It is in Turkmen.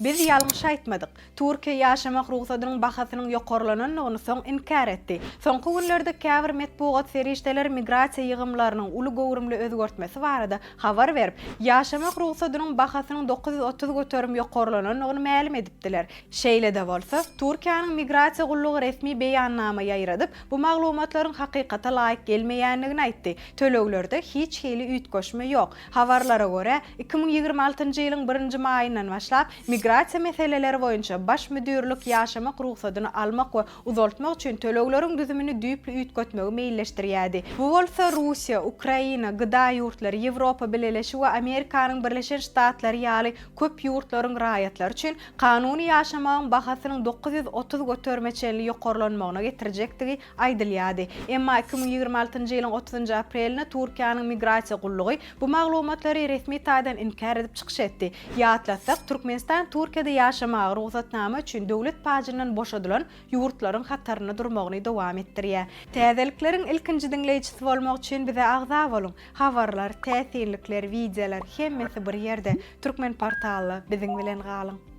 Biz ýalňyş aýtmadyk. Türkiýe ýaşamak rugsadynyň bahasynyň ýokarlanandygyny soň inkär etdi. Soňky günlerde käbir metbugat serişdeleri migrasiýa ýygymlarynyň uly göwrümli özgertmesi barada habar berip, ýaşamak rugsadynyň bahasynyň 930% ýokarlanandygyny mälim edipdiler. Şeýle-de bolsa, Türkiýäniň Migrasiýa gullugy resmi beýannama ýaýradyp, bu maglumatlaryň hakykata laýyk gelmeýändigini aýtdy. Töleglerde hiç hili üýtgeşme ýok. Habarlara görä, 2026-njy ýylyň birinji maýyndan başlap, Migrasiýa meseleleri boýunça Baş müdirlik ýaşamak rugsadyny almak we uzaltmak üçin tölegleriň düzümini düýpli üýtgetmegi meýilleşdirýärdi. Bu bolsa Russiýa, Ukraina, GDA ýurtlary, Ýewropa Bileleşigi we Amerikanyň Birleşen Ştatlary ýaly köp ýurtlaryň raýatlary üçin kanuny ýaşamagyň bahasynyň 930 göterime çenli ýokarlanmagyna getirjekdigi aýdylýardy. Emma 2026-njy ýylyň otuzynjy aprelinde Türkiýäniň Migrasiýa gullugy bu maglumatlary resmi taýdan inkär edip çykyş etdi. Ýatlatsak, Türkmenistan Türkiýede ýaşamaga rugsatnama üçin döwlet pajyndan boşadylan ýurtlaryň hatarynda durmagyny dowam etdirýär. Täzelikleriň ilkinji diňleýjisi bolmak üçin bize agza boluň! Habarlar, täsinlikler, wideolar hemmesi bir ýerde, Türkmenportalda biziň bilen galyň!